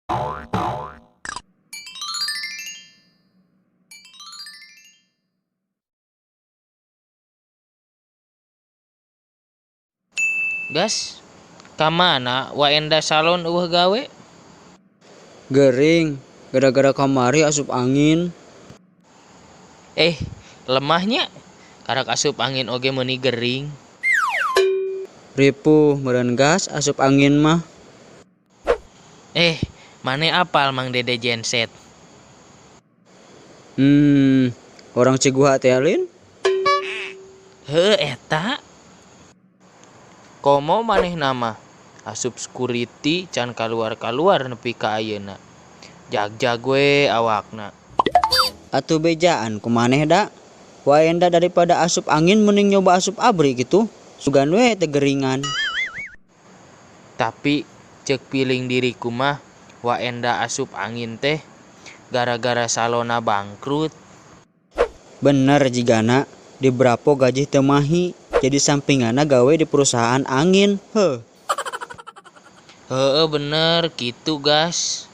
Gas, kamana Wa Enda salon euweuh gawe? Gering, gara-gara kamari asup angin. Eh, lemah nya. Karak asup angin oge meuni gering. Ripuh meureun gas asup angin mah. Eh, maneh apal Mang Dede genset? Orang Ciguha teh lin? Heuh eta. Komo manehna mah asup security can kaluar-kaluar nepi ka ayeuna. Jagjag we awakna. Atuh bejaan ku maneh da. Wa Enda daripada asup angin mending nyoba asup abri gitu. Sugan we teu geringan. Tapi ceuk piling diriku mah Wa Enda asup angin teh gara-gara salonna bangkrut. Bener jigana, di Bravo gaji teu mahi, jadi sampinganna gawe di perusahaan angin. Heuh. Heueuh bener kitu gas.